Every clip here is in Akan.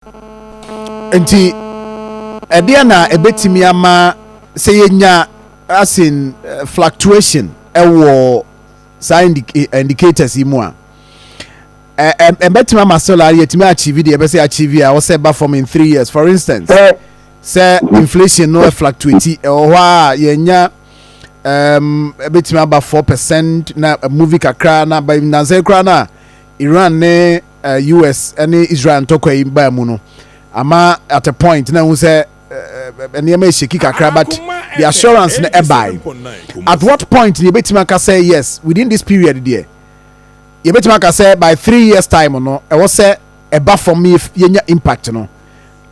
Nti ɛdeɛ na ɛbɛtumi ama sɛ yɛnya asin fluctuation ɛwɔ saa indicators yi mu a, ɛbɛtumi ama still a yɛtumi achieve deɛ ɛbɛsɛ achieve a wɔsɛ ba fam in 3 years, for instance, sɛ inflation no fluctuate ɛwɔ hɔ a, yɛnya ɛbɛtumi aba 4% na movie kakra na ba nansɛ koraa na Iran ne US ne Israel ntɔkwa yi baa mu no, ama at a point na ehu sɛ nneɛma ehyeki kakra, but the assurance no ɛbae. At what point na yɛbɛtumi aka sɛ yes, within this period deɛ, yɛbɛtumi aka sɛ by 3 years time no, ɛwɔ sɛ ɛba fam, yɛnya impact no?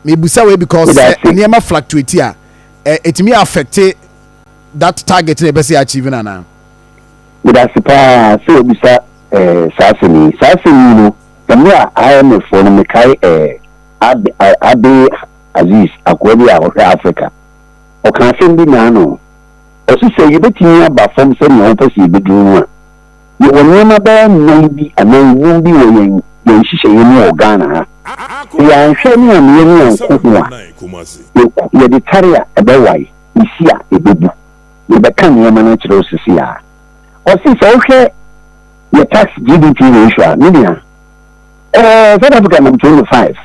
Mebusa wei because sɛ nneɛma fluctuate a, ɛtumi affect that target na yɛbɛ sɛ achieve no anaa? Medase paa sɛ obisa saa asɛm yi. Saa asɛm yi no, mmerɛ a IMF foɔ no, mekae Abe Aziz, akoa bi a ɔhwɛ Africa, ɔka asɛm bi naa no, ɔsi sɛ yɛbɛtumi aba fam sɛnea wopɛ sɛ yɛbɛduru no a, yɛwɔ nneɛma bɛyɛ nnan bi anaa enum bi wɔ yɛn nhyehyɛeɛ mu wɔ Ghana ha. Yɛanhwɛ ne ameɛ ne yɛnko ho a, yɛde tare a ɛbɛwae, esi a ɛbɛbu. Yɛbɛka nneɛma no akyerɛ wo sisi a ɔsi sɛ wohwɛ yɛ tax GDP ratio a, ne nua South Africa nam 25,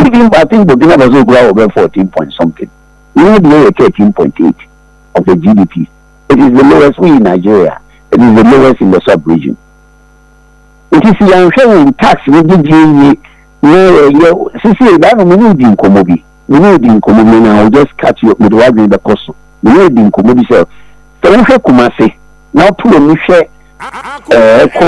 even I think Burkina Faso kura wɔ bɛ 14 point something. Yɛn deɛ yɛ 13.8 of the GDP. It is the lowest. We in Nigeria, it is the lowest in the sub region. Nti si yɛnhwɛ yɛn tax no gyegye yie na yɛyɛ sisi ɛda no, me ne di nkɔmɔ bi na I will just cut you, mede wadwene bɛkɔ so. Me ne di nkɔmɔ bi sɛ wohwɛ Kumase na woto w'ani hwɛ ɛkɔ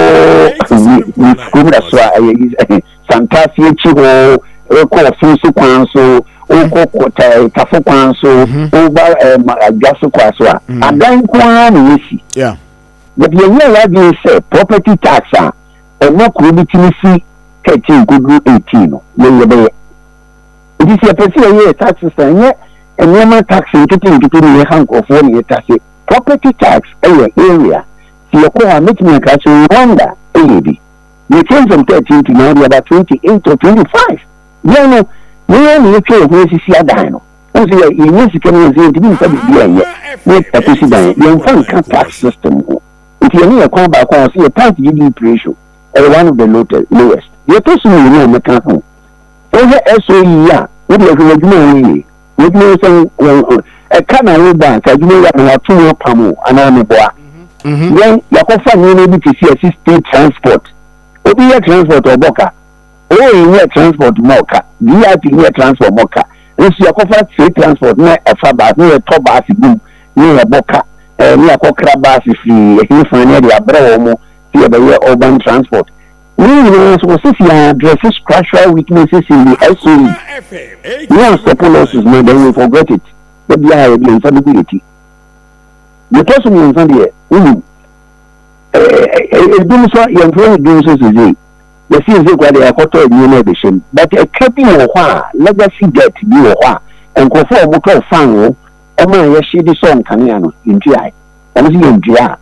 kurom da so a, ɛyɛ Santase akyi hɔ, ɛkɔ ɔfin so kwan so, wokɔ Tafo kwan so, woba Adwa so kwan so a, adan nko ara na yɛsi. But yɛnyɛ yɛadwene sɛ property tax a ɛma kuro bi tumi si 13 koduru 18 no, yɛyɛ bɛyɛ. Nti sɛ yɛpɛ sɛ yɛyɛ tax system, ɛnyɛ nneɛma tax nketenkete ne yɛha nkurɔfoɔ ne yɛtase. Property tax ɛyɛ area sɛ yɛkɔ hɔ a, mɛtumi aka sɛ Rwanda ɛyɛ bi. They came from 13 to now they about 28 or 25. Yɛn no, yɛn na yɛtwa yɛn ho asisi adan no. Wɔn sɛ yɛ yɛnyɛ sika no, yɛn sɛ yɛntumi nfa biribi a ɛyɛ ne ɛkɔsi dan, yɛnfa nka tax system ho. Nti yɛne yɛ kwan baako a wɔsɛ yɛ tax GDP ratio ɛyɛ one of the lowest. Deɛ ɛtɔ so mmienu a mɛka ho, wɔhwɛ SOE a wode ɛhwɛ w'adwuma a woyie, w'adwuma yi sɛ wɔn ɛka na woba a, ka adwuma yi a na wato mu apam o anaa meboa. Yɛn yɛakɔfa nneɛma bi te sɛ yɛsi state transport. Obi yɛ transport, ɔbɔ ka. OA nyɛ transport ma ɔka, VIP nyɛ transport ma ɔka, nso yɛakɔfa state transport na ɛfa baasi na yɛtɔ baasi gum na yɛbɔ ka ne yɛakɔkra baasi firi ɛhefa ne yɛde abrɛ wɔn mo sɛ yɛbɛyɛ urban transport. Ne nyinaa nso wɔsisi yɛn address structural weaknesses in the SOE ne astop losses na then we forget it. Baabi a yɛde yɛn nsa bɛgu yɛ ti. Deɛ ɛtɔ so mmiɛnsa deɛ, wonim edum so, yɛmfrɛ no dum so sese yɛsi nse kora deɛ, yɛakɔtɔ nneɛma ɛbɛhyɛ mu, but ɛka bi wɔ hɔ a, legacy debt bi wɔ hɔ a nkurɔfoɔ a wɔtɔ fango ɔmo a yɛhye de sɔ nkanea no, yɛntua. Ɔmo sɛ yɛntua a,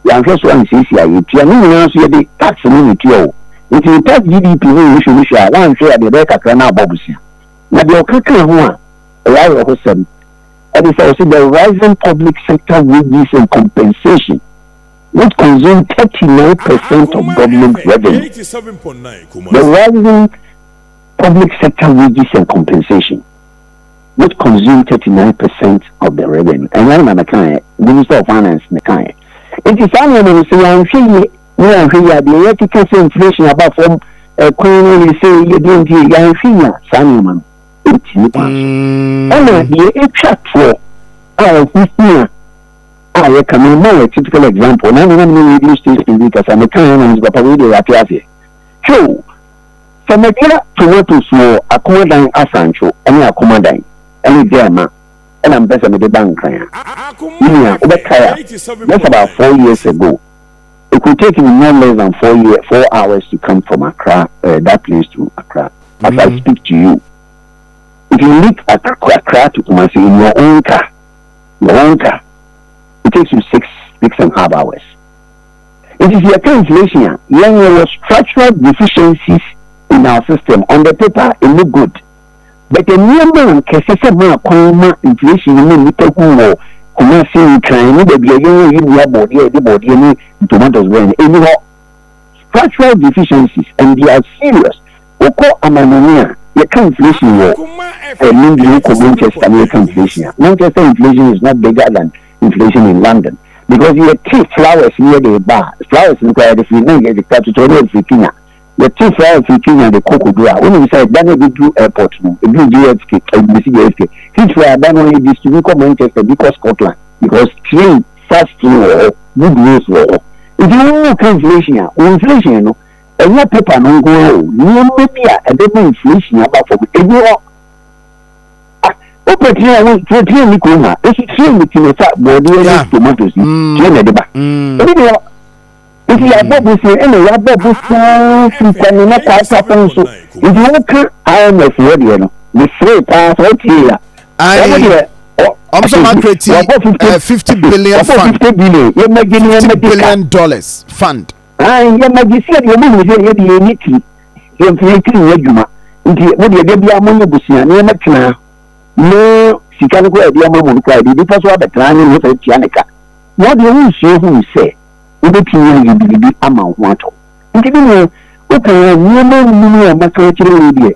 yɛanhwɛ so ansiesie a yɛtua ne nyinaa nso, yɛde tax no yɛtua o. Nti tax GDP no yɛhwɛ no hwɛ a, woanhwɛ a, deɛ ɛbɛyɛ kakra no abɔ abusua. Na deɛ ɔka ka ho a ɛyɛ awerɛhosɛm ɛde sɛ ɔsɛ the rising public sector wages and compensation, which consume 39% of government revenue. The rising public sector wages and compensation, which consume 39% of the revenue. And I'm a Minister of Finance, mekae. It is saa nneɛma no sɛ yɛanhwɛ yie ne yɛanhwɛ yie a, deɛ yɛkeka sɛ inflation aba fam, ɛkwan no ne sɛ yɛdeɛ, nti yɛanhwɛ yie a, saa nneɛma no ɛntumi kwan so. Ɛna deɛ ɛtwa toɔ a ɛho hia a yɛka no ma yɛ typical example na nana ne radio station bi kasa, meka yɛ na papa wei deɛ yɛate aseɛ. Hwɛ o, sɛ madua tomatoes wɔ Akomadan Asantwo ne Akomadan ne Gyɛɛma, ɛna mpɛ sɛ mede ba Nkran a, menua, wobɛkae a, just about 4 years ago, it could take me no less than 4 hours to come from Accra, that place to Accra. As I speak to you, if you leave Accra to Kumasi in your own car, your own car, it takes you 6.5 hours. It is your inflation. Yɛn yɛwɔ structural deficiencies. in our system, on the paper it look good, but nneɛma a nkɛsɛ sɛ maa kwan ma inflation ne nnipa hu wɔ Kumasi, Nkran ne baabi a yɛn a yɛnua bɔɔdeɛ a yɛde bɔɔdeɛ ne tomatoes bɛn no ɛni hɔ. Structural deficiencies, and they are serious. Wokɔ amanɔne a, yɛka inflation wɔ London, wokɔ Manchester na yɛka inflation a, Manchester inflation is not bigger than inflation in London, because yɛte flowers ne yɛde ba a, flowers no koraa yɛde firi na yɛde kora totɔ ne yɛde firi Kenya. Yɛte flowers firi Kenya de kɔ Kodo a, wonim sɛ da no ɛbɛduru airport no, ɛduru JFK, ɛbɛsi JFK, Heathrow a, da no yɛ distribute kɔ Manchester bi, kɔ Scotland, because train, fast train wɔ hɔ, good roads wɔ hɔ. Nti wɔn ka inflation a, wɔn inflation no ɛnyɛ paper no nko ara o. Nneɛma bi a ɛbɛma inflation aba fam ebi hɔ. Ah, wopɛ train a, wo train ni kurom ha esi train ni ti na ɛfa bɔɔdeɛ ne tomatoes yi, train na ɛde ba. Ebi ni hɔ. Nti yɛabɔ bosia, ɛna yɛabɔ bosia firi Kwame na Kwasafo nso. Nti woka IMF wɔ deɛ no, mesere paa sɛ wotie a, wɔn deɛ ɔmo sɛ ɔmo create wɔbɔ 50 50 billion wɔbɔ fund. 50 billion, yɛmagye ne 50 yɛmagye ka billion dollars fund. Ayi, yɛmagye si yɛde ɔmo hu sɛ yɛde yɛn ni tiri, yɛmfa yɛn tiri nyɛ adwuma. Nti mo deɛ, de bia mo nyɛ bosia ne yɛmɛtena na sika no koraa yɛde ama mo no koraa, yɛde nipa so abɛtena ne mo sɛ tua ne ka na ɔdeɛ wonsua hu sɛ wobɛtumi ayɛ biribi ama wo ho atɔ. Nti bi nua, woka nneɛma nnum a maka akyerɛ wo deɛ,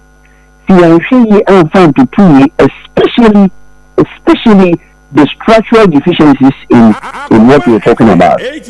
si yɛnhwɛ yie amfa ntoto yie, especially the structural deficiencies in what we are talking about.